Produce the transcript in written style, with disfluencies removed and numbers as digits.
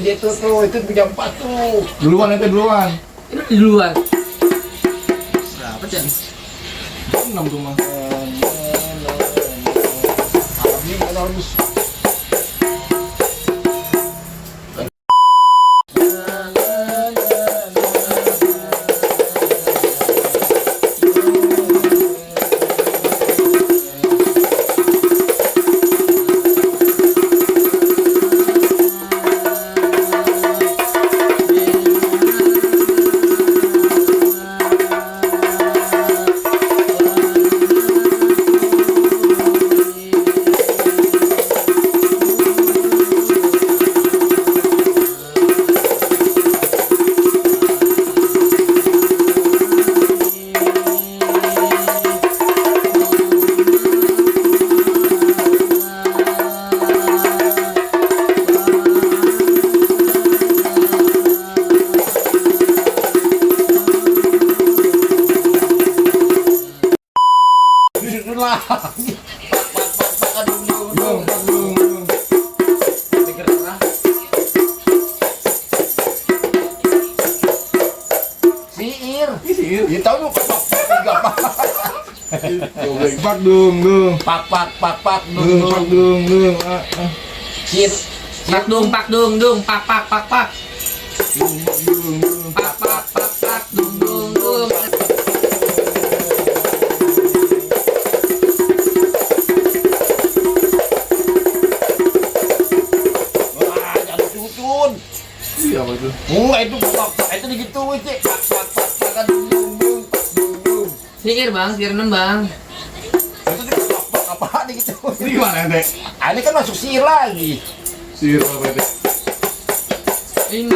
itu tuh, itu jam 4 tuh. Duluan ente duluan. Ini duluan. Berapa jam? Jam 6 tuh mah. Habis. Ya tahu lu tiga pak. Pak dung. Pak Pak dung. Sir. Pak dung, pak. Pak, dung. Wah, jangan cucun. Iya apa itu? Enggak itu itu digituin sih. Pak dung. Sihir bang, sihir non bang. Itu pak apa digituin. Ini gimana ente? Ini kan masuk sihir lagi. Sihir apa ente? Ini